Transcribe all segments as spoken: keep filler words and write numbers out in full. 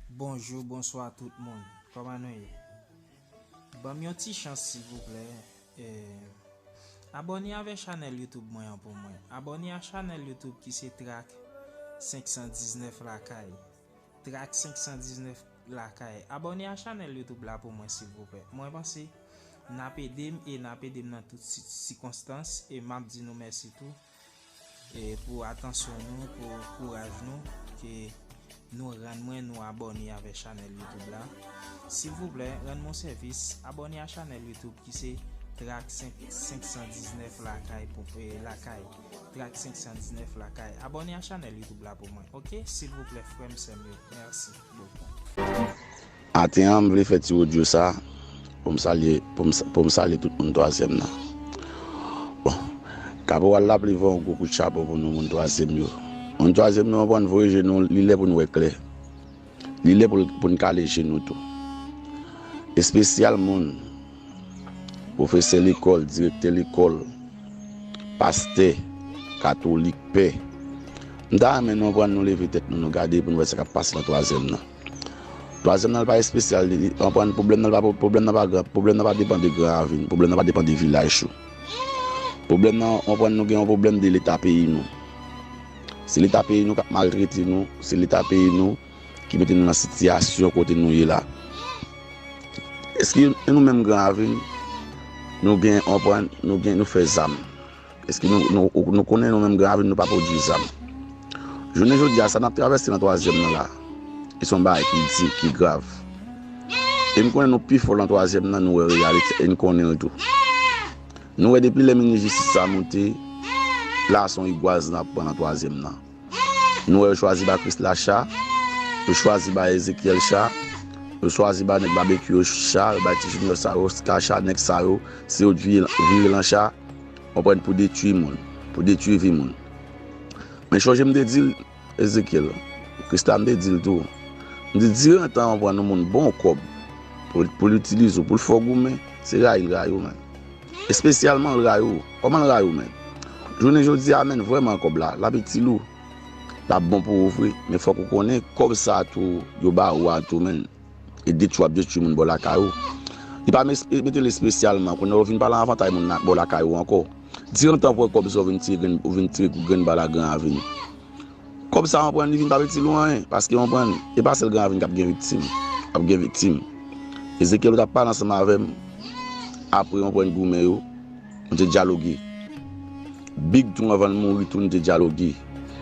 Bonjou, bonswa tout moun. Kòman nou ye? Ban m yon ti chans, silvouplè. Eh, abòne avè chanèl YouTube mwen an pou mwen. Abòne a chanèl YouTube ki se Track senk san diznèf Lakay. Track senk san diznèf Lakay. Abòne a chanèl YouTube la pou mwen, silvouplè. Mwen panse n ap ede m e n ap ede m nan tout si-, sikonstans. E m ap di nou mèsi tou. E pou atansyon nou, pou kouraj nou, ke nou rann mwen, nou abòne avè chanèl YouTube la. Silvouplè, rann mwen sèvis, abòne a chanèl YouTube ki se Track senk, senk san diznèf Lakay pou, eh, Lakay. Track senk san diznèf Lakay. Abòne a chanèl YouTube la pou mwen, oke? Silvouplè, frè m, sè m yo. Mèsi bokou. Maten an, m vle fè ti odyo sa pou m salye, pou m sa-, pou m salye tout moun twazyèm nan. Bon, Kaporal Lapli voye yon gwo kout chapo pou nou, moun twazyèm yo. Moun twazyèm yo, ann pran voye je nou, li lè pou n wè klè. Li lè pou, pou n kale je nou tou. Espesyal moun, pwofesè lekòl, direktè lekòl, pastè, katolik, pè. M ta renmen nou pran nou leve tèt nou, nou gade pou nou wè sa k ap pase nan twazyèm nan. Twazyèm nan l pa espesyal, li, li, anprann pwoblèm nan l pa, pwoblèm nan pa gran, pwoblèm nan pa depann de Gran Ravin, pwoblèm nan pa depann de vilaj ou. Pwoblèm nan, anprann nou gen yon pwoblèm de leta peyi nou. Se leta peyi nou k ap maltrete nou, se leta peyi nou ki mete nou nan sitiyasyon kote nou ye la. Èske nou menm Gran Ravin, nou gen, anprann, nou gen, nou fè zam? Èske nou, nou, nou konnen nou menm Gran Ravin nou pa pwodui zam? Jounen jodi a, sa n ap travèse nan twazyèm nan la, e se yon bagay ki di, ki grav. E m konnen nou pi fò nan twazyèm nan, nou wè reyalite, e n konnen l tou. Nou wè depi lè minis jistis sa moute, la se yon rigwaz n ap pran nan twazyèm nan. Nou wè yo chwazi ba Chris Lacha, yo chwazi ba Ezekiel Cha, yo chwazi ba nèg Babekyou yo Cha, yo bay ti Junior sa yo, Oscar Cha, nèg sa yo, se yo vire, vire lan Cha, konprann, pou detwi moun, pou detwi vi moun. Men chonje m te di l, Ezekiel, Chris la m te di l tou. M di, diran tan an pran yon moun bon kòb pou, pou l itilize w, pou l fè w goumen, se rayi l rayi w, men. Espesyalman l rayi w. Kòman l rayi w, men? Jounen jodi a, men, vrèman kòb la, l ap itil ou. L ap bon pou ou vre, men fòk ou konnen kòb sa a tou yo ba ou a tou, men. E detwi w ap detwi moun bò lakay ou. Li pa mes-, mete l espesyalman, kounye a ou vin pa lan avantay moun la, bò lakay ou ankò. Diran tan pran kòb sa ou vin tire grenn, ou vin tire grenn bal a Gran Ravin. Kòb sa ou pran, li vin pa itil ou anyen, paske ou pran, e pa sèl Gran Ravin k ap gen viktim, k ap gen viktim. Ezekiel ou t ap pale ansanm avè m, apre ou pran goumen yo, nou te dyaloge. Big tou anvan l mouri tou, nou te dyaloge.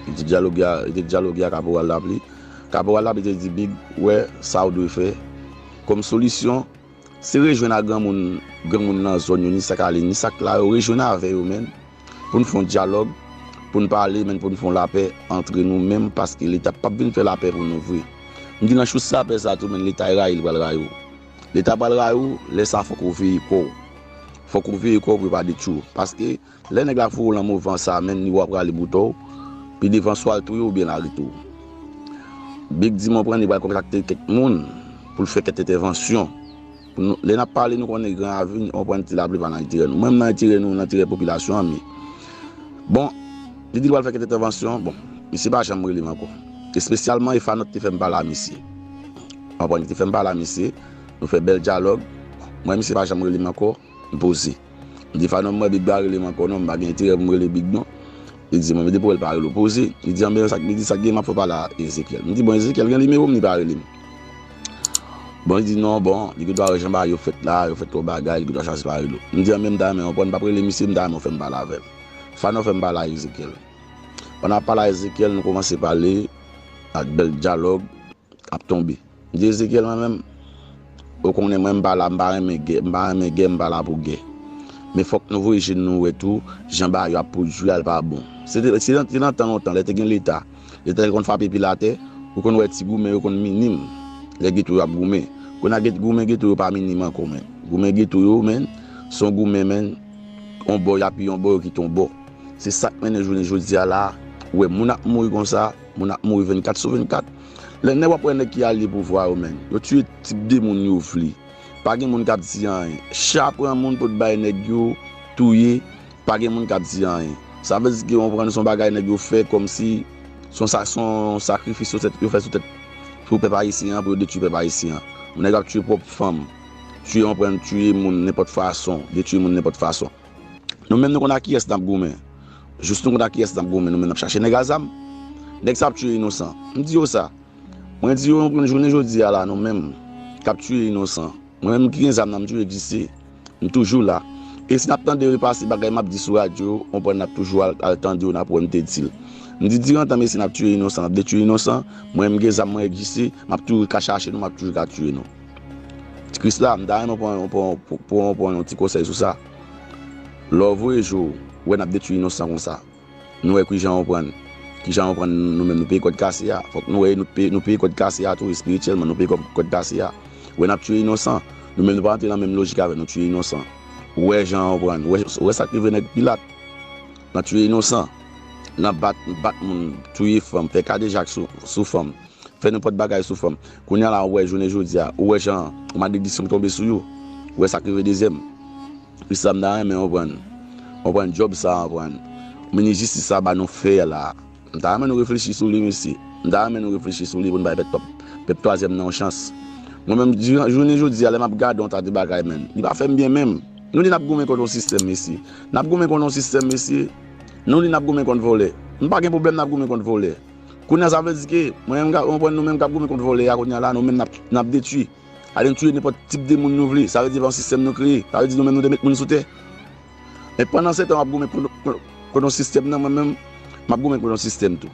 Li te dyaloge a, li te dyaloge a Kaporal Lapli. Kaporal Lapli te di Big, wè sa ou dwe fè. Kòm solisyon, se rejwenn a granmoun, granmoun nan zòn yo, ni sa k ale, ni sa k la yo, rejwenn avè yo, men, pou n fè yon dyalòg, pou n pale, men, pou n fè yon lapè antre nou menm, paske Leta p ap vin fè lapè pou nou vre. M di nan chous lapè sa tou, men, Leta rayi l pral rayi w. Leta pral rayi w, lè sa fòk ou veye kò w. Fòk ou veye kò w pou yo pa detwi w. Paske lè nèg la foure w lan movan sa, menm li wè w ap rale boutò w, pi devan swa l touye w oubyen l arete w. Big di m pran, li pral kontakte kèk moun pou l fè kèk entèvansyon. Pou nou, lè n ap pale, nou konnen Gran Ravin, ou pran ti lapli pa nan enterè nou. Mwen, m nan enterè nou, nan enterè popilasyon an, men. Bon, li di l pral fè kèk entèvansyon, bon, misye pa janm rele m ankò. Espesyalman, e Fanòt te fè m pale a misye. Ou pran, li te fè m pale a misye, nou fè bèl dyalòg. Mwen, misye pa janm rele m ankò, m poze. M di Fanòt, m wè Big pa rele m ankò non, m pa gen enterè pou m rele Big non. Li di mwen, men depi w wè l pa rele w, poze. Li di, anben, sa k, li di, sa k gen, m ap fè w pale a Ezekiel. M di, bon, Ezekiel gen nimewo m, li pa rele m. Bon, li di, non, bon, li gen dwa wè jan bagay yo fèt la, yo fè twòp bagay, li gen dwa chwazi pa rele w. M di, anben, m ta renmen w pran, m p ap rele misye, m ta renmen w fè m pale avè l. Fanòt fè m pale a Ezekiel. Pandan n ap pale a Ezekiel, nou kòmanse pale ak bèl dyalòg ap tonbe. M di Ezekiel, mwen menm, ou konnen mwen m pa la, m pa renmen gè, m pa renmen gè, m pa la pou gè. Men fòk nou voye je nou wè tou, jan bagay yo ap pwodui a, l pa bon. Se te, se nan, se nan tan lontan, lè te gen Leta, Leta te konn frape pil atè, ou konn wè ti goumen yo konn minim, lè geto yo ap goumen. Kounye a get-, goumen geto yo pa minim ankò, men. Goumen geto yo, men, se yon goumen, men, yon bò y apiye yon bò, yo kite yon bò. Se sa k mennen jounen jodi a la, ou wè moun ap mouri konsa, moun ap mouri vennkat sou vennkat. Lè nèg w ap wè nèg ki ale pouvwa yo, men, yo tiye tip de moun yo vle. Pa gen moun k ap di anyen. Cha pran moun pou t bay nèg yo touye, pa gen moun k ap di anyen. Sa vle di ke w konprann se yon bagay nèg yo fè kòmsi se yon sa-, se yon sakrifis yo tèt, yo fè sou tèt pou pèp ayisyen an, pou yo detwi pèp ayisyen an. Nèg ap tiye pwòp fanm, tiye, konprann, tiye moun nenpòt fason, detwi moun nenpòt fason. Nou menm nou konn ak kiyès n ap goumen. Jis nou konn ak kiyès n ap goumen, nou menm n ap chache nèg a zam. Nèg sa ap tiye inosan. M di yo sa. Mwen di yo, konprann, jounen jodi a la, nou menm k ap tiye inosan. Mwen menm ki gen zam nan, m toujou egziste. M toujou la. E si n ap tande repase bagay m ap di sou radyo, konprann, n ap toujou al, al tande yo, n ap wè m te di l. M di, diran tan mesye n ap tiye inosan, n ap detwi inosan, mwen menm gen zam, mwen egziste, m ap toujou ka chache nou, m ap toujou ka tiye nou. Ti Krisla, m ta renmen pran, pran, pran, pran yon ti konsèy sou sa. Lè w voye je w, wè n ap detwi inosan konsa. Nou wè kijan w pran, kijan w pran nou menm nou peye kòd kase a. Fòk nou wè nou peye, nou peye kòd kase a tou espirityèlman, nou peye kòd, kòd kase a. Wè n ap tiye inosan. Nou menm nou pa rantre nan menm lojik avè nou tiye inosan. Ou wè jan w pran, ou wè, ou wè sa k rive nèg Pilat. Nan tiye inosan. Nan bat, bat moun, touye fanm, fè kadejak sou, sou fanm. Fè nenpòt bagay sou fanm. Kounye a la, ou wè jounen jodi a, ou wè jan malediksyon k tonbe sou yo. Ou wè sa k rive dezyèm. Krisla, m ta renmen, konprann, konprann djòb sa, konprann, minis jistis sa ba nou fè la. M ta renmen nou reflechi sou li, mesye. M ta renmen nou reflechi sou li pou n bay pèp, pèp twazyèm nan yon chans. Mwen menm, di, jounen jodi a, lè m ap gade yon ta de bagay, menn, li pa fè m byen menm. Nou di n ap goumen kont yon sistèm, mesye. N ap goumen kont yon sistèm, mesye. Nou di n ap goumen kont vòlè. M pa gen pwoblèm n ap goumen kont vòlè. Kounye a, sa vle di ke mwen menm, ka konprann, nou menm k ap goumen kont vòlè a, kounye a la, nou menm n ap, n ap detwi. Ale n touye nenpòt tip de moun nou vle. Sa vle di se pa yon sistèm nou kreye. Sa vle di nou menm nou te met moun sou tè. Men pandan se tan, w ap goumen kont, kont, kont yon sistèm nan, mwen menm, m ap goumen kont yon sistèm tou.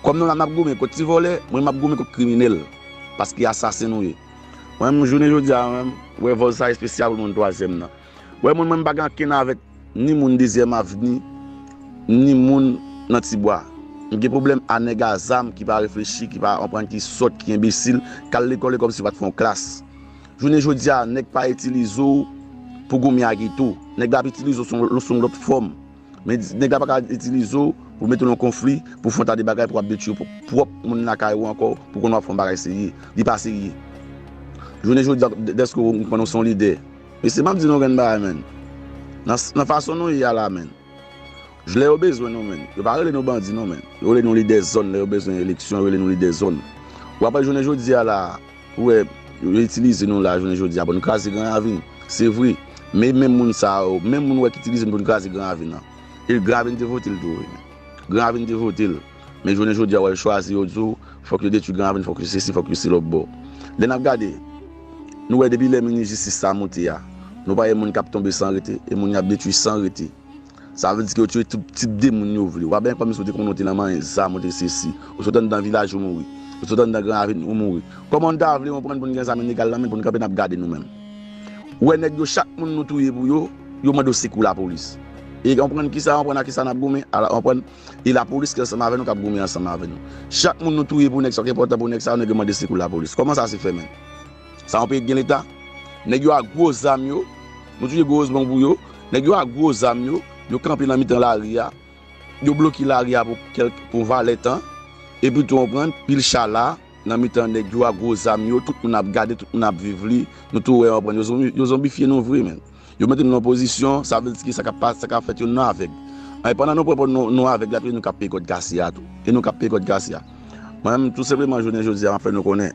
Kòm nou la, n ap goumen kont ti vòlè, mwen, m ap goumen kont kriminèl. Paske asasen nou ye. Mwen menm, jounen jodi a, mwen menm, wè vòz sa espesyal pou moun twazyèm nan. Wè moun, mwen, m pa gen ankenn avèk ni moun dezyèm avni, ni moun nan Tibwa. M gen pwoblèm a nèg a zam ki pa reflechi, ki pa konprann, ki sòt, ki enbesil, k al lekòl e kòmsi yo pa t fè yon klas. Jounen jodi a, nèg pa itilize w pou goumen ak geto. Nèg la ap itilize w sou, sou yon lòt fòm. Men nèg la pa ka itilize w pou mete w nan konfli, pou fè yon ta de bagay, pou ap detwi pwòp moun lakay ou ankò, pou konnen w ap fè yon bagay serye. Li pa serye. Jounen jodi a, dèske w konn w se yon lidè. Mesye, m ap di nou yon grenn bagay, menn. Nan, nan fason nou ye a la, menn. Lè yo bezwen nou, menn, yo pa rele nou bandi, non, menn. Yo rele nou lidè zòn, lè yo bezwen eleksyon, yo rele nou lidè zòn. W ap wè jounen jodi a la, ou wè, yo itilize nou la, jounen jodi a, pou n kraze Gran Ravin. Se vre. Men menm moun sa yo, menm moun ou wè ki itilize nou pou n kraze Gran Ravin nan. E Gran Ravin te vote l tou, wi, menn. Gran Ravin te vote l. Men jounen jodi a, w wè, yo chwazi, yo di w, fòk yo detwi Gran Ravin, fòk yo sesi, fòk yo se lòt bò. Lè n ap gade, nou wè depi lè minis jistis sa monte a, nou pa wè moun k ap tonbe san rete, e moun y ap detwi san rete. Sa vle di ke yo tiye tout tip de moun yo vle. W ap byen kòmsi w te konnen w te nan manyen zam, w te sesi. Ou sot anndan vilaj ou mouri. Ou sot anndan Gran Ravin ou mouri. Kòman n ta vle konprann pou n gen zam ilegal nan men pou n kanpe n ap gade nou menm? Ou wè nèg yo, chak moun nou touye pou yo, yo mande w sekou lapolis. E konprann kisa, konprann a kisa n ap goumen? Ala, konprann, e lapolis ki ansanm avè nou k ap goumen ansanm avè nou. Chak moun nou touye pou nèg sa, ki enpòtan pou nèg sa, nèg yo mande sekou lapolis. Kòman sa se fè menm? Sa yon peyi ki gen leta? Nèg yo ak gwo zam yo, nou touye gwo zbon pou yo, nèg yo ak gwo zam yo, yo kanpe nan mitan lari a, yo bloke lari a pou kèlk, pou valè tan, epi tou konprann, pil cha la, nan mitan nèg yo ak gwo zam yo, tout moun ap gade, tout moun ap viv li, nou tou wè, konprann, yo zonbi-, yo zonbifye nou vre, menn. Yo mete nou nan pozisyon, sa vle di ki sa k ap pa-, sa k ap fèt yo nan avèg. Ay, pandan nou pran pou nou, nou avèg la, tou, e nou k ap peye kòd kase a tou. E nou k ap peye kòd kase a. Mwen menm, tou senpleman, jounen jodi a, m ap fè nou konnen.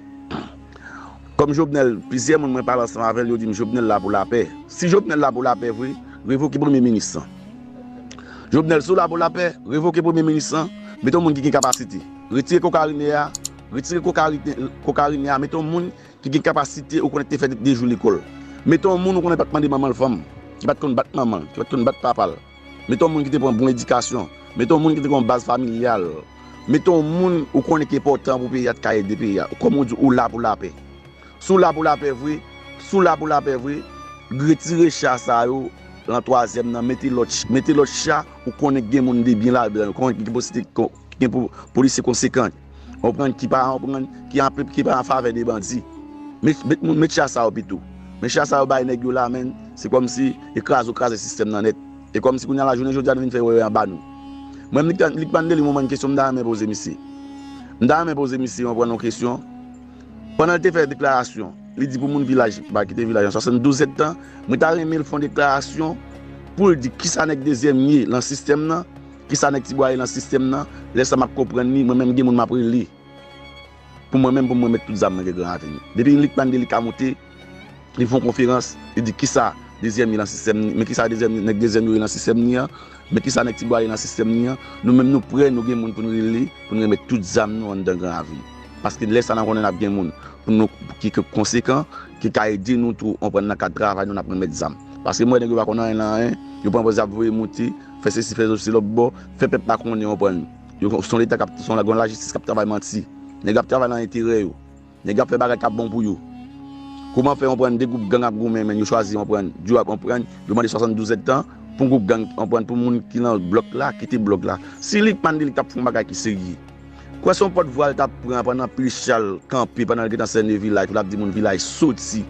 Kòm Jovenel, plizyè moun mwen pale ansanm avè l, yo di m Jovenel la pou lapè. Si Jovenel la pou lapè vre, revoke premye minis lan. Jovenel, si w la pou lapè, revoke premye minis lan, mete yon moun ki gen kapasite. Retire kokarinè a, retire kokarinè, kokarinè a, mete yon moun ki gen kapasite ou konnen ki te fè de jou lekòl. Mete yon moun ou konnen pa t mande manman l fanm, ki pa t konn bat manman l, ki pa t konn bat papa l. Mete yon moun ki te pran bon edikasyon. Mete yon moun ki te gen yon baz familyal. Mete yon moun ou konnen ki enpòtan pou peyi a, t ka ede peyi a. Kòm ou di, ou la pou lapè. Si w la pou lapè vre, si w la pou lapè vre, retire cha sa yo nan twazyèm nan, mete lòt ch-, mete lòt cha ou konnen gen moun de byen ladan yo, konnen gen posite-, gen pou polisye konsekan, konprann, ki pa konprann, ki an, ki pa an favè de bandi. Met, met moun, met cha sa yo pito. Men cha sa yo bay nèg yo la, menn, se kòmsi e kraze w kraze sistèm nan nèt. E kòmsi kounye a la, jounen jodi a, nou vin fè wè anba nou. Mwen, Lik, Lik Pandeli, mwen, mwen, kesyon m ta renmen poze misye. M ta renmen poze misye, mwen, pran yon kesyon. Pandan l te fè deklarasyon, li di pou moun vilaj, pa kite vilaj an swasanndouz èdtan, mwen ta renmen l fè yon deklarasyon pou l di kisa nèg dezyèm ye nan sistèm nan, kisa nèg Tibwa ye nan sistèm nan, lè sa m ap konprann li, mwen menm gen moun m ap rele. Pou mwen menm, pou mwen met tout zam mwen gen Gran Ravin. Depi Luc Mandelli ka monte, li fè yon konferans, li di kisa dezyèm ye nan sistèm ni, men kisa dezyèm, nèg dezyèm yo ye nan sistèm ni an, men kisa nèg Tibwa ye nan sistèm ni an. Nou menm nou prè, nou gen moun pou nou rele, pou nou remet tout zam nou anndan Gran Ravin. Paske lè sa n a konnen n ap gen moun pou nou ki, ki konsekan, ki ka ede nou tou, w konprann, nan kad travay nou, n ap remet zam. Paske m wè nèg yo pa konn anyen nan anyen, yo pran pòz y ap voye moute, fè sesi, fè sesi lòt bò, fè pèp la konnen, w konprann. Yo, se yon leta k ap, se yon, yon lajistis k ap travay manti. Nèg yo ap travay nan enterè yo. Nèg yo ap fè bagay k ap bon pou yo. Kòman fè, w konprann, de gwoup gang ap goumen, men yo chwazi, w konprann, yo ap, w konprann, yo mande swasanndouz èdtan pou yon gwoup gang, w konprann, pou moun ki nan blòk la, kite blòk la. Si Luc Mandelli t ap fè yon bagay ki serye, kwè se yon pòtvwa l t ap pran pandan Pechal kanpe, pandan l gentan sène vilaj, pou l ap di moun vilaj soti.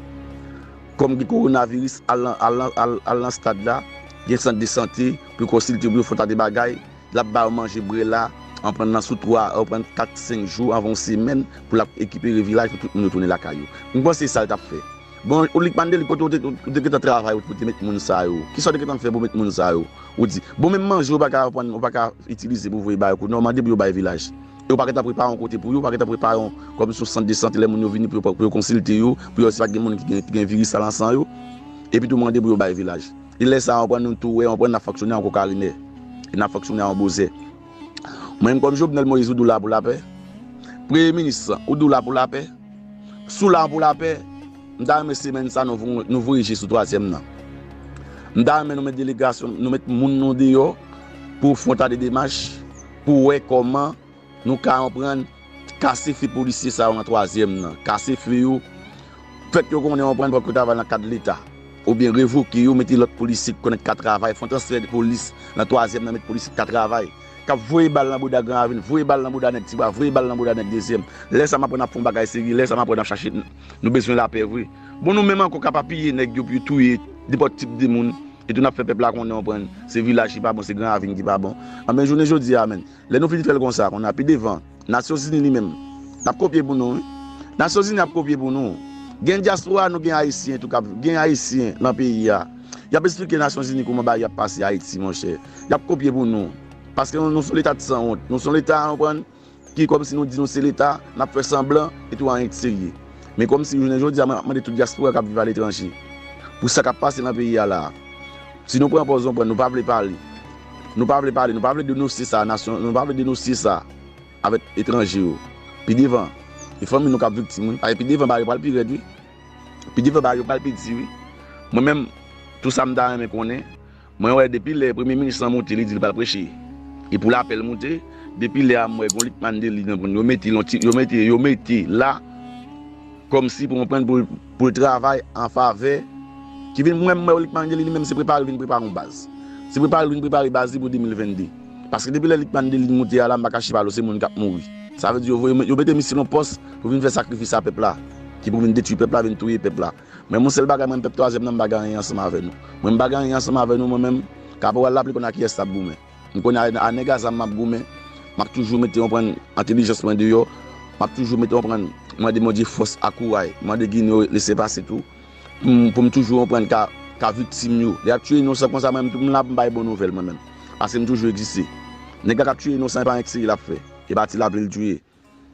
Kòm gen kowonaviris, al nan, al nan, al, al nan stad la, gen sant de sante, pou yo konsilte, pou yo fè yon ta de bagay, l ap ba yo manje, bwè la, w konprann, nan sou twa, w konprann, kat, senk jou anvan yon semèn pou l ap rekipere vilaj pou tout moun yo tounen lakay yo. M panse se sa l t ap fè. Bon, ou Luc Mandelli, kote w te, ou te gentan travay, ou te met moun sa yo? Kisa w te gentan fè pou met moun sa yo? Ou di, bon, menm manje, ou pa ka, w konprann, ou pa ka itilize pou voye ba yo, kounye a w mande pou yo bay vilaj. E w pa gentan prepare yon kote pou yo, w pa gentan prepare yon, kòmsi yon sant de sante, lè moun yo vini pou yo, pou yo konsilte yo, pou yo wè si pa gen moun ki gen, ki gen viris sa nan san yo, epi tou mande pou yo bay vilaj. E lè sa a, w konprann, nou tou wè, w konprann, n ap fonksyone an kokarinè. E n ap fonksyone an bozè. Mwen menm kòm Jovenel Moïse, ou di w la pou lapè. Premye minis, ou di w la pou lapè. Si w la pou lapè, m ta renmen semèn sa nou vo-, nou voye je sou twazyèm nan. M ta renmen nou met delegasyon, nou met moun nou deyò pou fè yon ta de demach, pou wè kòman nou ka, w konprann, kase fe polisye sa yo nan twazyèm nan. Kase fe yo, fè yo konnen, w konprann, fòk yo travay nan kad leta. Oubyen revoke yo, mete lòt polisye ki konn ka travay, fè yon transfè de polis nan twazyèm nan, met polisye ki ka travay. K ap voye bal nan bouda Gran Ravin, voye bal nan bouda nèg Tibwa, voye bal nan bouda nèg dezyèm. Lè sa m aprann ap fè yon bagay serye, lè sa m aprann ap chache, nou bezwen lapè vre. Bon, nou menm ankò k ap apiye nèg yo pou yo touye nenpòt tip de moun, e tou n ap fè pèp la konnen, w konprann, se vilaj ki pa bon, se Gran Ravin ki pa bon. Anben, jounen jodi a, menm, lè nou fin fè l konsa, kounye a pi devan, Nasyonzini li menm, l ap kopye pou nou, wi. Nasyonzini ap kopye pou nou. Gen dyaspora, nou gen Ayisyen tou k ap, gen Ayisyen nan peyi a. Y ap esplike Nasyonzini kòman bagay ap pase Ayiti, monchè. Y ap kopye pou nou. Paske nou, nou se yon leta de sanwont. Nou se yon leta, w konprann, ki kòmsi nou di nou se leta, n ap fè sanblan, e tou anyen ki serye. Men kòmsi jounen jodi a, mwen ap mande tout dyaspora k ap viv aletranje, pou sa k ap pase nan peyi a la a. Si nou pran pòz, w konprann, nou pa vle pale. Nou pa vle pale, nou pa vle denosye sa, nasyon, nou pa vle denosye sa avèk etranje yo. Pi devan, e fanmi nou k ap viktim, wi. Paske pi devan, bagay yo pral pi rèd, wi. Pi devan, bagay yo pral pi di, wi. Mwen menm, tou sa m ta renmen konnen, mwen wè depi lè premye minis lan monte, li di l pral preche. E pou lapè l monte, depi lè a m wè gon Luc Mandelli nan moun, yo mete l yon ti, yo mete, yo mete la, kòmsi pou konprann pou, pou l travay an favè, ki vin, mwen, mwen, Luc Mandelli li menm se prepare l vin prepare yon baz. Se prepare l vin prepare baz li pou de mil vennde. Paske depi lè Luc Mandelli monte a la, m pa kache pa l, se moun k ap mouri. Sa vle di yo voye, yo mete misye nan pòs pou vin fè sakrifis a pèp la, ki pou vin detwi pèp la, vin touye pèp la. Men yon sèl bagay, mwen, pèp twazyèm nan, m pa gen anyen ansanm avè nou. Mwen, m pa gen anyen ansanm avè nou, mwen menm, kaporal la, li konn a kiyès l ap goumen. M konnen a, a nèg a zam m ap goumen, m ap toujou mete, w konprann, entèlijans mwen deyò, m ap toujou mete, w konprann, mande Bondye fòs ak kouray, mande Ginen yo lese pase tou, pou m, pou m toujou, w konprann, ka, ka viktim yo. Lè y ap tiye inosan konsa, mwen menm tou, m la pou m bay bon nouvèl, mwen menm. Paske m toujou egziste. Nèg la k ap tiye inosan, e pa yon ekseri l ap fè. E pa ti lapli l tiye.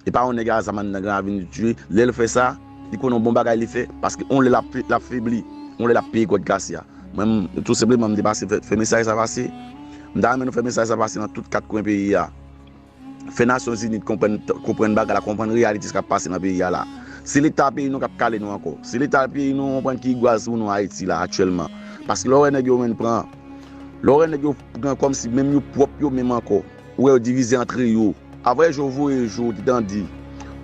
E pa yon nèg a zam anndan Gran Ravin li tiye. Lè l fè sa, li konnen yon bon bagay li fè, paske yon lè l ap fe-, l ap febli, yon lè l ap peye kòd kase a. Mwen, m, tou senpleman, m te pase fè, fè mesaj sa pase. M ta renmen nou fè mesaj sa pase nan tout kat kwen peyi a. Fè Nasyonzini konprann, konprann bagay la, konprann reyalite sa k ap pase nan peyi a la. Se Leta peyi nou k ap kale nou ankò. Se Leta peyi nou, w konprann, ki igwaz pou nou Ayiti la, aktyèlman. Paske lè w wè nèg yo menm pran, lè w wè nèg yo pran kòmsi menm yo pwòp yo menm ankò. Ou wè yo divize antre yo. Apre jou voye jou, ou te tande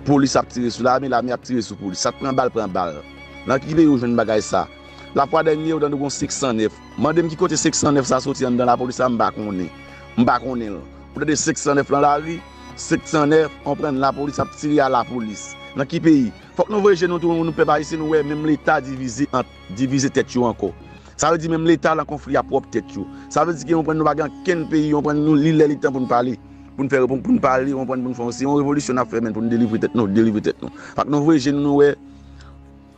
polis ap tire sou lame, lame ap tire sou polis. Sa k pran bal, pran bal. Nan ki peyi ou jwenn bagay sa? Lafwa dènye, ou tande gon senk san nèf. Mande m ki kote senk san nèf sa soti anndan lapolis la, m pa konnen. M pa konnen l. Ou tande senk san nèf lan lari, senk san nèf, w konprann, lapolis ap tire a lapolis. Nan ki peyi? Fòk nou voye je nou tou, nou pèp ayisyen, nou wè menm Leta divize ant, divize tèt yo ankò. Sa vle di menm Leta lan konfli a pwòp tèt yo. Sa vle di ke, w konprann, nou pa gen ankenn peyi, w konprann, nou, li lè li tan pou n pale. Pou n fè, pou, pou n pale, w konprann, pou n fè yon, se yon revolisyon n ap fè, menm, pou n delivre tèt nou, delivre tèt nou. Fòk nou voye je nou, nou wè,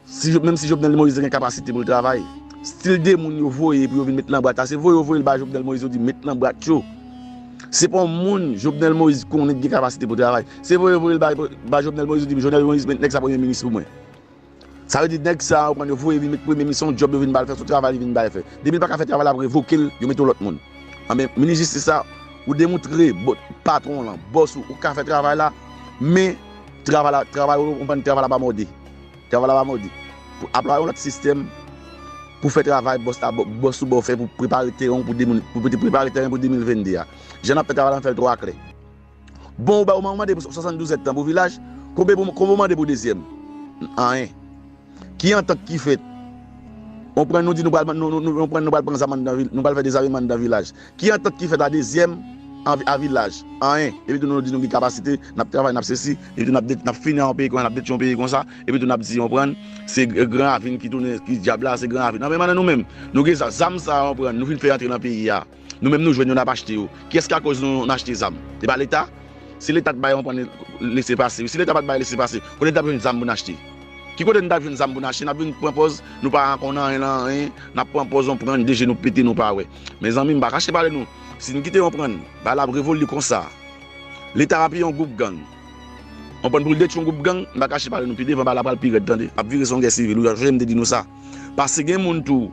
si, menm si Jovenel Moïse gen kapasite pou l travay, stil de moun yo voye pou yo vin met lan bwat la, se voye yo voye l ba Jovenel Moïse, yo di met lan bwat yo. Se pa yon moun Jovenel Moïse konnen ki gen kapasite pou travay. Se voye voye l bay, bay Jovenel Moïse, yo di Jovenel Moïse, met nèg sa premye minis pou mwen. Sa vle di nèg sa yo pran yo voye vin met premye minis, se yon djòb yo vin ba l fè, se yon travay li vin ba l fè. Depi l pa ka fè travay la, ap revoke l, yo mete yon lòt moun. Anben, minis jistis sa, ou demontre patwon w lan, bòs ou, ou ka fè travay la, men travay la, travay ou konprann travay la pa mòde. Travay la pa mòde. Pou aplike yon lòt sistèm pou fè travay bòs la, bòs ou ba w fè pou prepare teren pou de mil, pou prepare teren pou de mil vennde a. Jan n ap fè travay la, n fè l twò klè. Bon, ou ba ou mande pou swasanndouz èdtan pou vilaj, konbyen pou, konbyen ou mande pou dezyèm? Anyen. Ki antant ki fèt? On pran nou di nou pral, nou, nou, nou, on pran nou pral pran zam anndan vil, nou pral fè dezameman anndan vilaj. Ki antant ki fèt a dezyèm a vilaj? Anyen. Epi tou nou di nou gen kapasite, n ap travay, n ap sesi, epi tou n ap, n ap fini an peyi konsa, n ap detwi yon peyi konsa, epi tou n ap di, on pran, se Gran Ravin ki tounen, ki dyab la, se Gran Ravin. Anben, men nou menm, nou gen zam sa, on pran, nou vin fè antre nan peyi a. Nou menm nou jwenn yo, n ap achte yo. Kiyès ki akoz nou, nou achte zam? E pa Leta? Si Leta t bay, on pran, lese pase. Si Leta pa t bay lese pase, kote n t ap jwenn zam pou n achte? Ki kote n t ap jwenn zam pou n achte? N ap vin pran pòz, nou pa konn anyen nan anyen, n ap pran pòz, on pran, de je nou pete, nou pa wè. Mezanmi, m pa kache pale nou. Si n kite, on pran, bagay la ap revole konsa. Leta va peye yon gwoup gang. On pran pou l detwi yon gwoup gang, m pa kache pale nou pi devan, bagay la pral pi rèd, tande. Ap vire se yon gè sivil, wi, jan m te di nou sa. Paske gen moun tou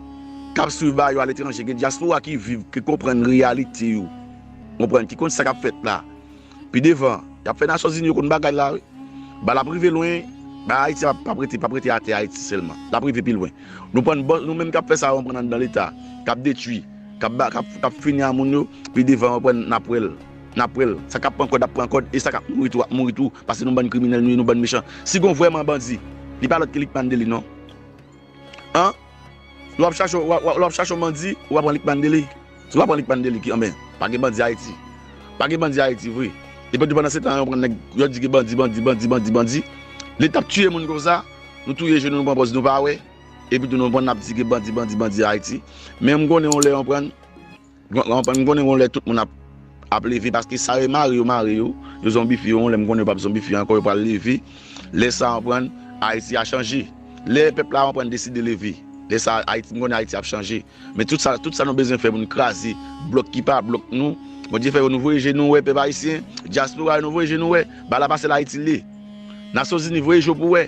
k ap swiv bagay yo aletranje, gen dyaspora ki viv, ki konprann reyalite yo. Konprann, ki konn sa k ap fèt la. Pi devan, y ap fè Nasyonzini yo konn bagay la, wi. Bagay la ap rive lwen, bagay Ayiti p ap, p ap rete, p ap rete atè Ayiti sèlman. L ap rive pi lwen. Nou pran bò, nou menm k ap fè sa yo, pran anndan Leta, k ap detwi, k ap ba, k ap, k ap fini a moun yo, pi devan, pran, n ap wè l. N ap wè l. Sa k ap pran kòd, ap pran kòd, e sa k ap mouri tou, ap mouri tou, paske nou bann kriminèl, nou ye, nou bann mechan. Si gon vrèman bandi, li pa lòt ke Lucmane Dely, non. An? Lè w ap chache, w ap, w ap, lè w ap chache yon bandi, ou pa pran Lucmane Dely. Si w pa pran Lucmane Dely, ki, anben, pa gen bandi Ayiti. Pa gen bandi Ayiti, vre. Epi pandan se tan, yo pran nèg, yo di gen bandi, bandi, bandi, bandi, bandi. Leta ap tiye moun konsa, nou touye je nou, nou pran pòz, nou pa wè. Epi tou nou pran, n ap di gen bandi, bandi, bandi Ayiti. Men m konnen yon lè, yon pran, Gon-, gon-, m konnen gon lè tout moun ap, ap leve, paske sa yo mare yo, mare yo, yo zonbifye yo, yon lè m konnen yo p ap zonbifye ankò, yo pral leve. Lè sa, w konprann, Ayiti a chanje. Lè pèp la, w konprann, deside leve, lè sa, Ayiti, m konnen Ayiti ap chanje. Men tout sa, tout sa nou bezwen fè pou n kraze blòk ki pa blòk nou, Bondye fè nou voye je nou wè, pèp ayisyen, dyaspora yo, nou voye je nou wè, bagay la pa sèl Ayiti l ye. Nasyonzini, voye je w pou wè.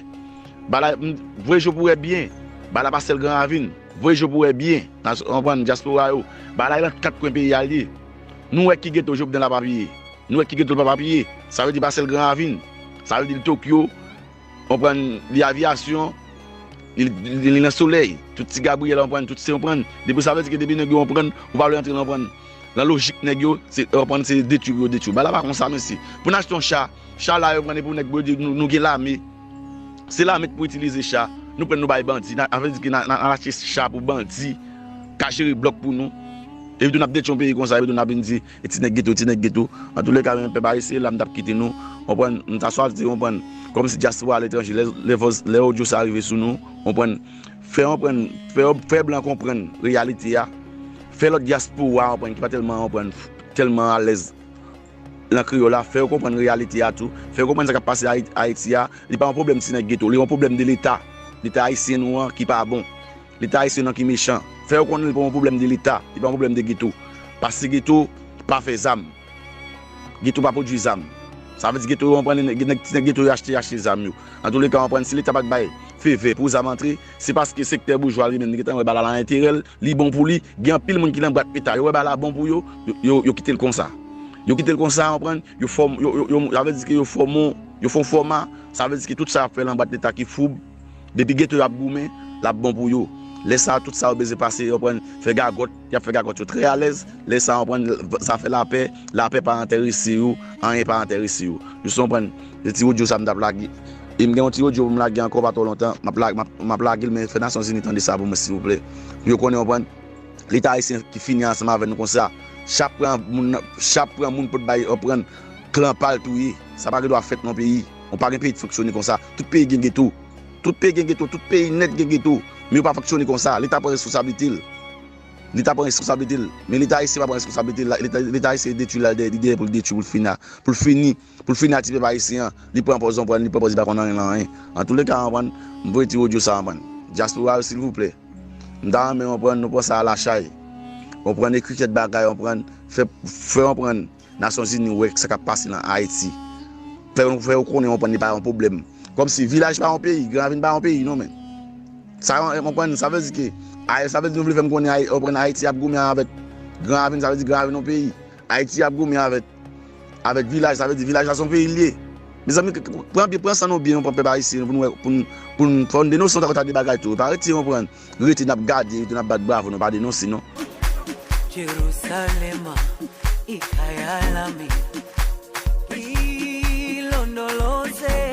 Bagay la, m, voye je w pou wè byen. Bagay la pa sèl Gran Ravin. Voye je w pou wè byen. Nas-, w konprann, dyaspora yo. Bagay la nan kat kwen peyi a l ye. Nou wè ki geto Jovenel ap apiye. Nou wè ki geto l p ap apiye. Sa vle di pa sèl Gran Ravin. Sa vle di l Tokyo, w konprann, li Aviyasyon, li, li, li nan Solèy. Tout Ti Gabriyèl, w konprann, tout se, w konprann. Depi sa vle di ke depi nèg yo, w konprann, ou pa vle antre nan, w konprann, nan lojik nèg yo, se, w konprann, se detwi pou yo detwi w. Bagay la pa konsa, mesye. Pou n achte yon cha, cha la, yo pran pou nèg, pou yo di nou, nou gen lame. Se lame k pou itilize cha. Nou pran nou bay bandi. N a, sa vle di ke n a, n a, n a achte cha pou bandi ka jere blòk pou nou. Epi tou n ap detwi yon peyi konsa, epi tou n ap vin di, e ti nèg geto, ti nèg geto. Antouleka, men pèp ayisyen, la m t ap kite nou. W konprann, m ta swati, w konprann, kòmsi dyaspora aletranje, lè, lè vòz, lè odyo sa rive sou nou, w konprann, fè, w konprann, fè, fè blan konprann reyalite a. Fè lòt dyaspora, w konprann, ki pa tèlman, w konprann, tèlman alèz nan kreyòl la, fè yo konprann reyalite a tou. Fè yo konprann sa k ap pase Ayi-, Ayiti a, li pa yon pwoblèm ti nèg geto, li yon pwoblèm de Leta. Leta ayisyen nou an ki pa bon. Leta ayisyen an ki mechan. Fè yo konnen li pa yon pwoblèm de Leta, li pa yon pwoblèm de geto. Paske geto pa fè zam. Geto pa pwodui zam. Sa vle di geto yo, w konprann, nèg, nèg, ti nèg geto yo achte, achte zam yo. Antouleka, w konprann, si Leta pa t bay fevè pou zam antre, se paske sektè boujwa li menm, li gentan wè bagay la nan enterè l, li bon pou li. Gen anpil moun ki nan bwat Leta, yo wè bagay la bon pou yo, yo, yo, yo kite l konsa. Yo kite l konsa, w konprann, yo fòm, yo, yo, yo, sa vle di ke yo fòm, yo fè yon fòma, sa vle di ke tout sa y ap fè nan bwat Leta ki foub, depi geto y ap goumen, l ap bon pou yo. Lè sa a, tout sa yo bezwen pase, yo pran, fè gagòt, y ap fè gagòt yo trè alèz. Lè sa a, w konprann, zafè lapè, lapè pa enterese yo, anyen pa enterese yo. Jis w konprann, se ti odyo sa m t ap lage. E m gen yon ti odyo pou m lage ankò pa twò lontan. M ap la-, m ap, m ap lage l, men fè Nasyonzini tande sa pou mwen, silvouplè. Pou yo konnen, w konprann, Leta ayisyen ki fini ansanm avè nou konsa. Cha pran moun, cha pran moun pot bay, w konprann, klan pa l touye. Sa pa gen dwa fèt nan peyi. On pa gen peyi ki fonksyone konsa. Tout peyi gen geto. Tout peyi gen geto. Tout peyi nèt gen geto. Men yo pa fonksyone konsa. Leta pran responsablite l. Leta pran responsablite l. Men Leta ayisyen pa pran responsablite l. Leta, Leta ayisyen detwi l, al dèyè, li dèyè pou l detwi, pou l fini, pou l fini, pou l fini a ti pèp ayisyen an. Li pran pòz, w konprann, li pran pòz, li pa konn anyen nan anyen. Antouleka, w konprann, m voye ti odyo sa, w konprann. Dyaspora yo, silvouplè. M ta renmen, w konprann, nou pran sa a lachay. W konprann, ekri kèk bagay, w konprann, fè, fè, w konprann, Nasyonzini wè sa k ap pase nan Ayiti. Fè yo, fè yo konnen, konprann, li pa yon pwoblèm. Kòmsi vilaj pa yon peyi, Gran Ravin pa yon peyi non, men. Sa, w konprann, sa vle di ke, Ay-, sa vle di nou vle fè m konnen, Ay-, w konprann, Ayiti ap goumen avèk Gran Ravin, sa vle di Gran Ravin yon peyi. Ayiti ap goumen avèk, avèk vilaj, sa vle di vilaj la se yon peyi l ye. Mezanmi, k-, k-, pran byen, pran san nou byen, nou pran pèp ayisyen, pou nou wè, pou n, pou n, fò n denonse yon ta de bagay tou. Pa rete, w konprann, rete n ap gade, rete n ap bat bravo, nou pa denonse non. Jerusalema, ikhaya lami, ilondoloze.